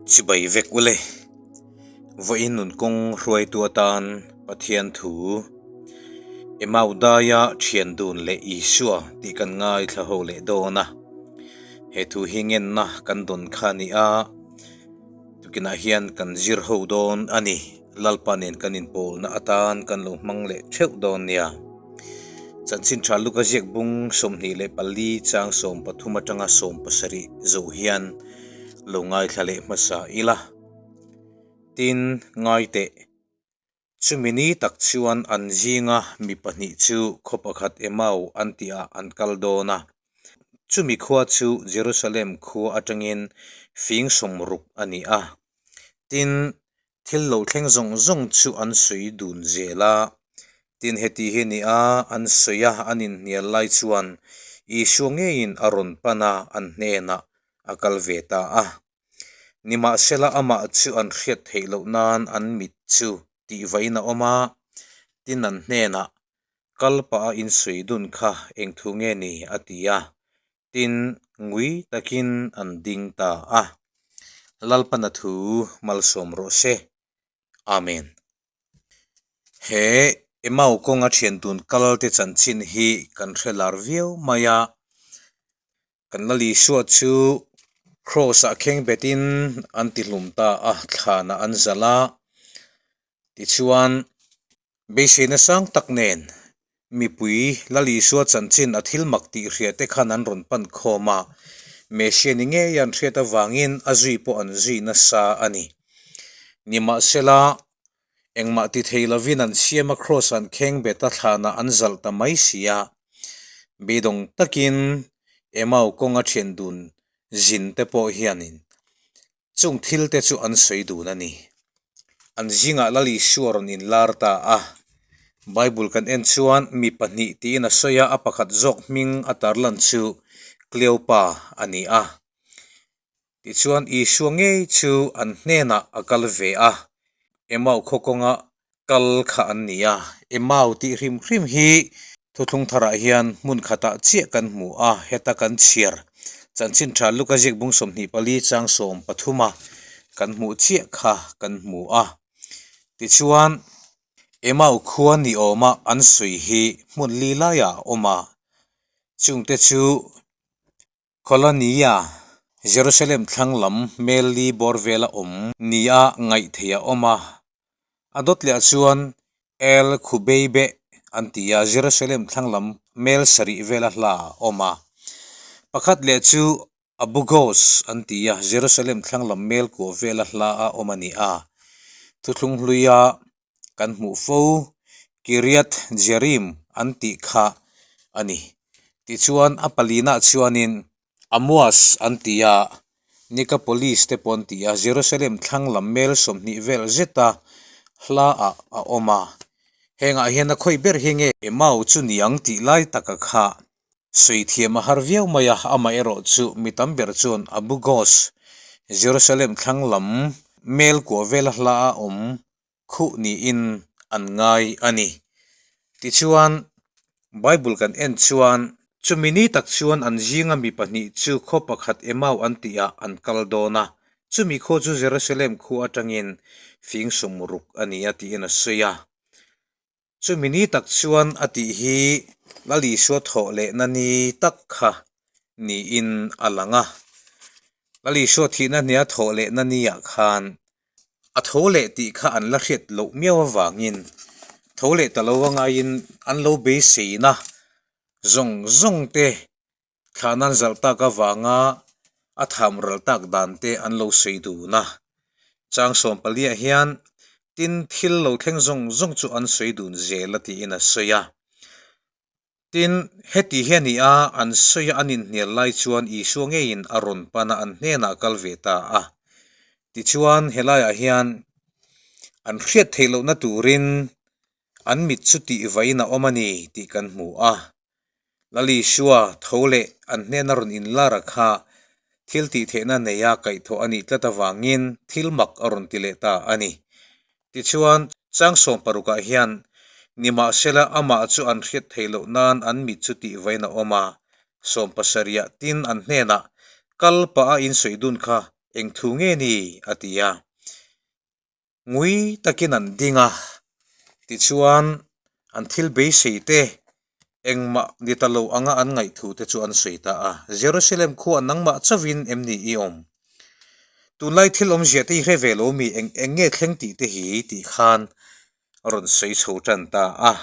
Chibai vek ule. Vawiin nun kawng hruaitu atan Pathian thu Emau daia thian dun leh Isua tih kan ngaithla ho leh dawn a. He thu hi ngenna kan dawn kha a ni a, tukinah hian kan zir ho dawn a ni. Lalpa nen kan inpawlna atan kan lo hmang leh theuh dawn nia. Chanchin tha Luka ziak bung 24 chang 13 atanga 17 zo hian lo ngaithla leh hmasa ila. Tin, ngai teh. Chumi ni tak chuan an zinga mi pahnih chu khaw pakhat Emau an tihah an kal dawn a. Chumi khua chu Jerusalem khua atangin fing 60 a ni a. Tin, thil lo thleng zawng zawng chu an sawi dun zel a. Tin, heti hi ni a, an sawi a, an inhnial lai chuan Isua ngeiin a rawn pan a, an hnenah a kal ve ta a. Nimahsela amah chu an hriat theih loh nan an mit chu tihvain a awm a, tin an hnenah, Kal pah a insawi dun kha eng thu nge ni? a ti a. Tin, ngui takin an ding ta a. Lalpana thu malsawm rawh se. Amen. He Emau kawnga thian tun kal te chanchin hi kan hre lar viau mai a. Kan Lal Isua chu Kraws ah kheng betin an ti hlum ta a, thlanah an zalh a. Tichuan, beiseina sang tak nen mipui Lal Isua chanchin a thil mak tih hria te khan an rawn pan khawm a, Messiah ni ngei an hriat avangin a zui pawh an zui nasa a ni. Nimahsela, engmah ti thei lovin an siam a kraws an kheng bet a thlanah an zalh ta mai si a. Beidawng takin Emau kawnga thian dun zin te pawh hianin Chung thil te chu an sawi dun a ni. An zingah Lal Isua rawn inlar ta a. Bible kan en chuan mi pahnih tiin a sawi a, a pakhat zawk hming a tarlan chu Cleopa a ni a. Tichuan Isua ngei chu an hnenah a kal ve a, Emau khaw kawnga kal kha an ni a. Emau tih hrim hrim hi thuthlung tharah hian hmun khatah chiah kan hmu a, heta kan chhiar chanchin tha Luka ziak bung 24 chang 13 a kan hmuh chiah kha kan hmu a. Tichuan, Emau khua ni awma an sawi hi hmun li laiah a awm a, chungte chu Kolonia, Jerusalem thlang lam mel li bawr vela awm nia ngaih theih a awm a. A dawt leh ah chuan El Khubeibeh an ti a, Jerusalem thlang lam mel sarih vela hla a awm a. Pakhat leh chu Abu Ghosh an ti a, Jerusalem thlang lam mel kua vela hla a awm a ni a. Thuthlung hluia kan hmuh fo Kiriath Jearim an tih kha a ni. Tichuan a palinah chuanin Amuas an ti a, Nikapolis te pawh an ti a, Jerusalem thlang lam mel 20 vel zeta hla ah a awm a. Hengah hian a khawih ber hi nge Emau chu niang tih lai taka kha sawi thiam a har viau mai a, amaherawh chu mi tam ber chuan Abu Ghosh, Jerusalem thlang lam mel kua vela hla a awm khuh niin an ngai a ni. Tichuan, Bible kan en chuan chumi ni tak chuan an zinga mi pahnih chu khaw pakhat Emau an tihah an kal dawn a, chumi khaw chu Jerusalem khua atangin fing 60 a ni a tiin a sawi a. Chumi ni tak chuan a tih hi Lal Isua thawh lehna ni tak kha niin a lang a. Lal Isua thihna hnia thawh lehna niah khan a tho leh tih kha an la hriat loh miau avangin tho leh ta lo angaiin an lo beiseina zawng zawng te thlan an zalh tak avanga a tham ral tak dan te an lo sawi dun a. Chang 14 ah hian tin thil lo thleng zawng zawng chu an sawi dun zel a tiin a sawi a. Tin, heti hi a ni a, an sawi a an inhnial lai chuan Isua ngeiin a rawn pan a, an hnenah a kal ve ta a. Tichuan, helaiah hian an hriat theih lohna turin an mit chu tihvain a awm a ni tih kan hmu a. Lal Isua tho leh an hnena rawn inlar a kha thil tih theihna neia kaihthawh a nih tlat avangin thil mak a rawn ti leh ta a ni. Tichuan, chang 16 ah hian nimahsela amah chu an hriat theih loh nan an mit chu tihvain a awm a, 70 ah tin an hnenah kal pah a insawi dun kha. Eng thu nge ni? a ti a. Ngui takin an ding a, tichuan an thil beisei te engmah ni ta lo anga an ngaih thu te chu an sawi ta a. Jerusalem khuah nangmah chauhin em ni i awm? Tunlai thil awmzia te i hre ve lo mi eng eng nge thleng tih te hi tih khan a rawn sawi chho tan ta a.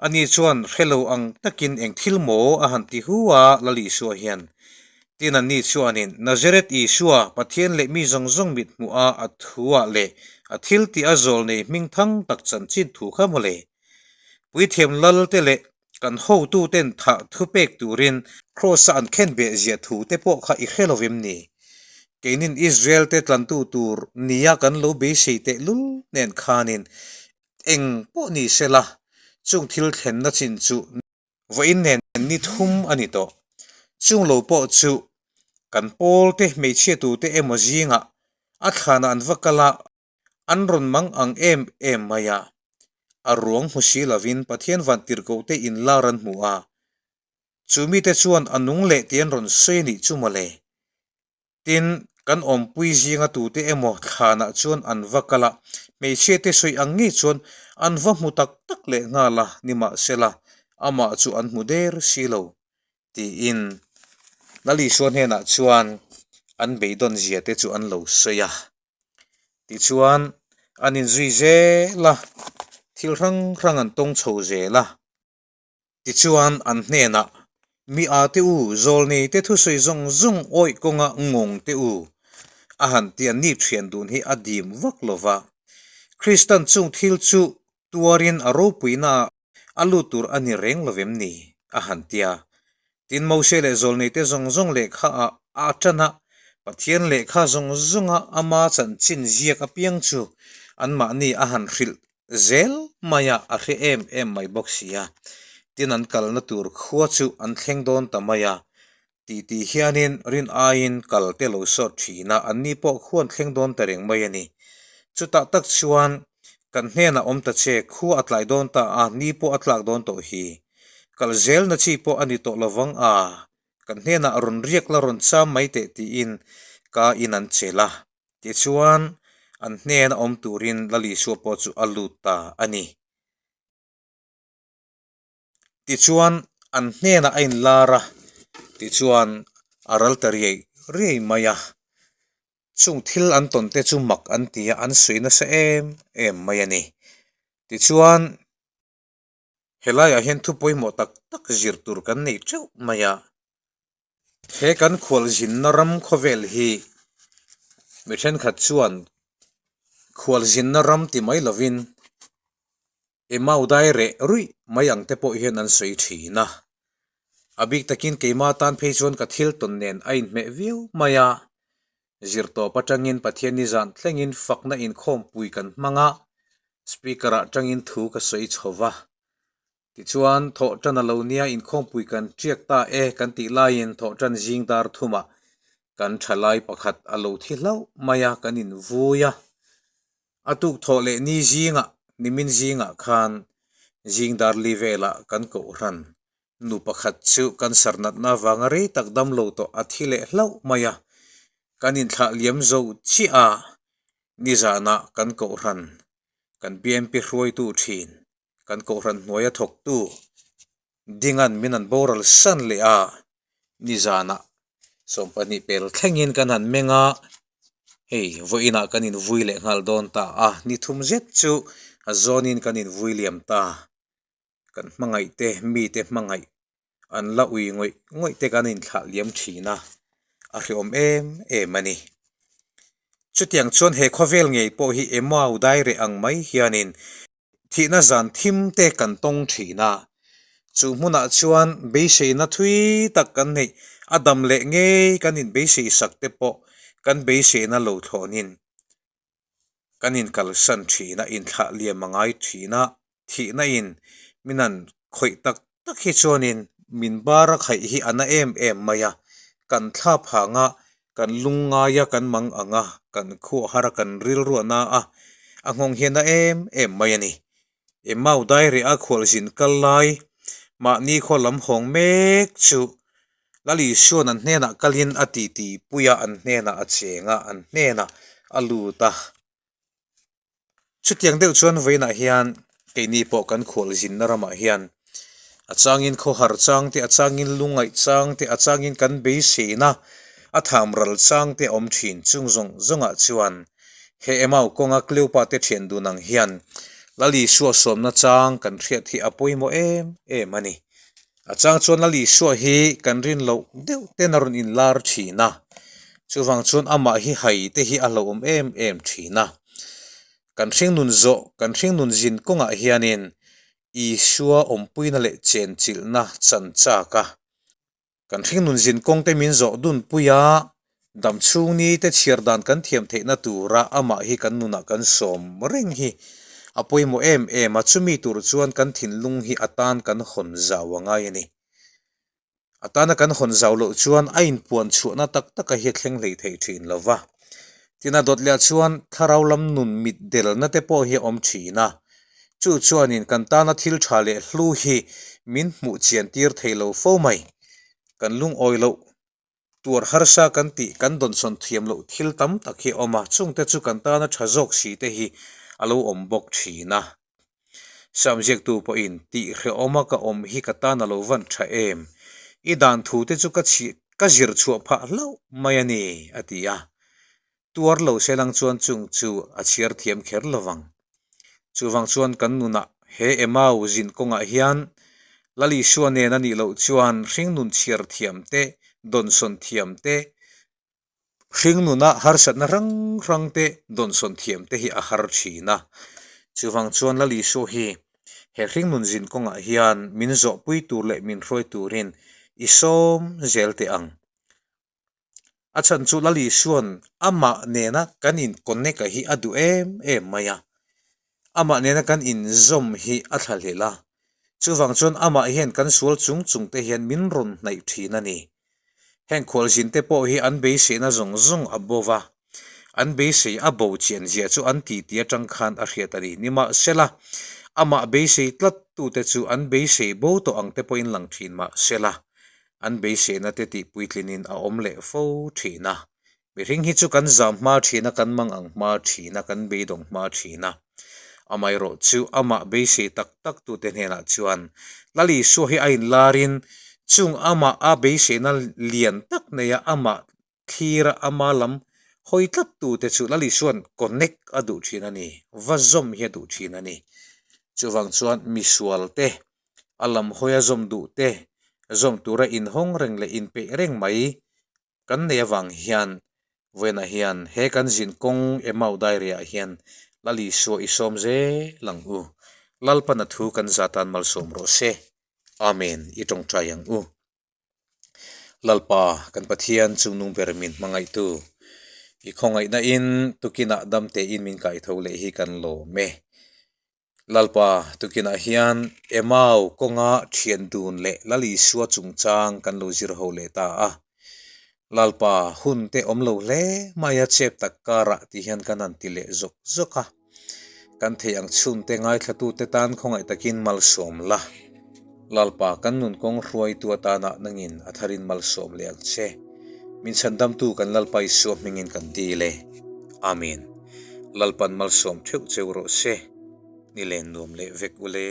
Ani chuan hre lo ang takin eng thil maw a han ti hu a, Lal Isua hian. Tin anni chuanin, Nazareth Isua, Pathian leh mi zawng zawng mit hmuh a a thuah leh a thil tih a zawl nei hming thang tak chanchin thu kha maw le? Puithiam Lal te leh kan hotu ten thah thu pek turin Kraws-a an khen beh ziah thu te pawh kha i hre lo vem ni? Keinin Israel te tlantu tur nia kan lo beisei tehlul nen khanin Eng pawh ni se la, chung thil thlenna chin chu vawiin nen ni thum a ni tawh. Chung lo pawh chu kan pawl te hmeichhia tute emaw zingah a thlanah an va kal a, an rawn mang ang em em mai a. A ruang hmu si lovin Pathian vantirhkoh te inlar an hmu a, chu mite chuan a nung leh tih an rawn sawi a nih chu mawle. Tin, kan awmpui zinga tute emaw thlanah chuan an va kal a, hmeichhia te sawi ang ngei chuan an va hmu tak tak leh nghal a, nimahsela amah chu an hmu der si lo, tiin Lal Isua hnenah chuan an beidawn zia te chu an lo sawi a. Tichuan, an inzui zel a, thil hrang hrang an tawng chho zel a. Tichuan, an hnenah, Mi a te u, zawlnei te thusawi zawng zawng awih kawnga ngawng te u, a han ti a, ni thian dun hi a dim vak lo va. Kristan chung thil chu tuarin a ropuinaah a lut tur a ni reng lo vem ni? a han ti a. Tin, Mose leh zawlnei te zawng zawng lehkha ah a tan a, Pathian lehkha zawng zawnga ama chanchin ziak apiang chu anmahni a han hrilh zel mai a, a hre em em mai bawk si a. Tin an kalna tur khua chu an thleng dawn ta mai a, tih tih hianin rin aiin kal te lo sawt thin a, anni pawh khua an thleng dawn ta reng mai a ni. Chutah tak chuan kan hnenah awm ta che, khua a tlai dawn ta a, ni pawh a tlak dawn tawh hi. Kal zelna chi pawh a ni tawh lovang a, kan hnenah rawn riak la rawn cham mai teh tiin ka in an chelh a. Tichuan, an hnena awm turin Lal Isua pawh chu a lut ta a ni. Tichuan, an hnenah a inlar a, tichuan a ral ta riai riai mai a. Chung thil an tawn te chu mak an ti a, an sawi nasa em em mai a ni. Tichuan. Helaiah hian thu pawimawh tak tak zir tur kan nei teuh mai a, he kan khualzinna ram khawvel hi mi thenkhat chuan khualzinna ram ti mai lovin Emau dai reh ruih mai ang te pawh hian an sawi thin a, a bik takin keimah tan phei chuan ka thil tawn nen a inhmeh viau mai a, Zirtawp atangin Pathian ni zan thlengin fakna inkhawmpui kan hmang a, Speaker ah tangin thu ka sawi chho va. Tichuan, thawhtan a lo nia inkhawmpui kan tiak ta e kan tih laiin thawhtan zing dar thumah kan thalai pakhat a lo thi hlauh mai a, kan invui a. A tuk thawh leh ni zingah, nimin zingah khan zing dar li velah kan kohhran Nu pakhat chu cancer natna avanga rei tak dam lo tawh a thi leh hlauh mai a, kan inthlah liam zo chiah a, nizanah kan kohhran, kan BMP hruaitu thin, kan kohhran hnuaia thawktu Dingan min an boral san leh a, nizanah 12 pel thlengin kan han meng a, hei vawiinah kan invui leh nghal dawn ta a, ni thum zet chu a zawnin kan invui liam ta. Kan hmangaih te, mite hmangaih an la ui ngawih ngawih te kan inthlah liam thin a, a hreawm em em a ni. Chutiang chuan he khawvel ngei pawh hi Emau daireh ang mai hianin thihna zan thim te kan tawng thin a, chu hmunah chuan beiseina thui tak kan neih a dam leh ngei kan inbeisei sak te pawh kan beiseina lo thlawnin Kan inkalsan thin a, inthlah liam a ngai thin a, thihna in min han khawih tak tak hi chuanin min bar a khaih hi a na em em mai a, kan thla phang a, kan lung ngai a, kan mang ang a, kan khuah har a, kan rilru a na a, a nghawng hi a na em em mai a ni. Emau daireh a khualzin kal lai mahni khaw lam hawng mek chu. Lal Isua'n an hnenah kalin a titi pui a, an hnenah a cheng a, an hnenah a lut a. Chutiang deuh chuan vawiinah hian keini pawh kan khual zinna ramah hian a changin khawhar chang te, a changin lungngaih chang te, a changin kan beiseina a tham ral chang te a awm thin. Chung zawng zawngah chuan he Emau kawnga Kleopa te thian dun ang hian Lal Isua sawmna chang kan hriat hi a pawimawh em em a ni. A chang chuan Lal Isua hi kan rin loh deuh ten a rawn inlar thin a, chuvang chuan amah hi hai te hi a hlauhawm em em thin a. Kan hringnun zawh, kan hringnun zin kawngah hianin Isua awmpuina leh chenchilhna chan chak a. Kan hringnun zin kawng te min zawh dunpui a, dam chhung ni te chhiar dan kan thiam theihna tura amah hi kan nunah kan sawm reng hi a pawimawh em em a, chumi tur chuan kan thinlung hi a tan kan hawn zau a ngai a ni. A tana kan hawn zau loh chuan a inpuan chhuahna tak taka hi a thleng hlei thei thin lo va. Tin a dawt leh chuan thlarau lam nun mit delna te pawh hi a awm thin a, chu chuanin kan tana thil tha leh hlu hi min hmuh chian tir thei lo fo mai. Kan lungawi loh tuar harsa kan tih kan dawnsawn thiam loh thil tam tak hi a awm a, chungte chu kan tana tha zawk si te hi a lo awm bawk thin a. Sam ziaktu pawhin tih hrehawma ka awm hi ka tan a lo van tha em? I dan thu te chu ka chhih ka zir chhuah phah hlauh mai a ni, a ti a. Tuar lo se lang chuan chung chu a chhiar thiam kher lo vang. Chuvang chuan kan nunah he Emau zin kawngah hian Lal Isua nen a nih loh chuan hringnun chhiar thiam te, dawnsawn thiam te, Hringnuna harsatna hrang hrang te dawnsawn thiam te hi a har thin a. Chuvang chuan Lal Isua hi he hringnun zin kawngah hian min zawhpui tur leh min hruai turin i sawm zel teh ang. A chhan chu Lal Isua'n amah nena kan in connect a hi a duh em em mai a. Amah nena kan inzawm hi a thlahlel a. Chuvang chuan amah hian kan sual chung chung te hian min rawn hnaih thin a ni. Heng khualzin te pawh hi an beiseina zawng zawng a bo va, an beisei a bo chian zia chu an titi atang khan a hriat a ni. Nimahsela, amah beisei tlat tute chu an beisei bo tawh ang te pawhin lang thin mahsela, an beiseina te tih puitlinin a awm leh fo thin a. Mihring hi chu kan zam hma thin a, kan mang ang hma thin a, kan beidawng hma thin a. Amaherawh chu amah beisei tak tak tute hnenah chuan Lal Isua hi a inlarin chung amah a beiseina lian tak neia amah thlira ama lam hawi tlat tute chu Lal Isua'n connect a duh thin a ni, va zawm hi a duh thin a ni. Chuvang chuan misual te, a lam hawia zawm duh te, zawm tura inhawng reng leh inpeih reng mai Kan nei avang hian vawiinah hian he kan zin kawng Emau Diary-ah hian Lal Isua i sawm zel ang u. Lalpana thu kan za tan malsawm rawh se. Amen. I tawngtai ang u. Lalpa, kan Pathian chungnung ber min hmangaihtu, i khawngaihna in tukinah dam tein min kaitho leh hi kan lawm e. Lalpa, tukinah hian Emau kawnga thian dun leh Lal Isua chungchang kan lo zir ho leh ta a. Lalpa, hun te awm lo hle mai a chep tak karah ti hian kan han ti leh zawk zawk a. Kan thei ang chhungte ngaithlatute tan khawngaih takin malsawm la. Lalpa, kan nun kawng hruaitu atana nangin a tharin malsawm leh ang che. Min chhandamtu kan Lalpa Isua hmingin kan dil e. Amen. Lalpan malsawm theuh cheu rawh se. Ni len nuam leh vek u le.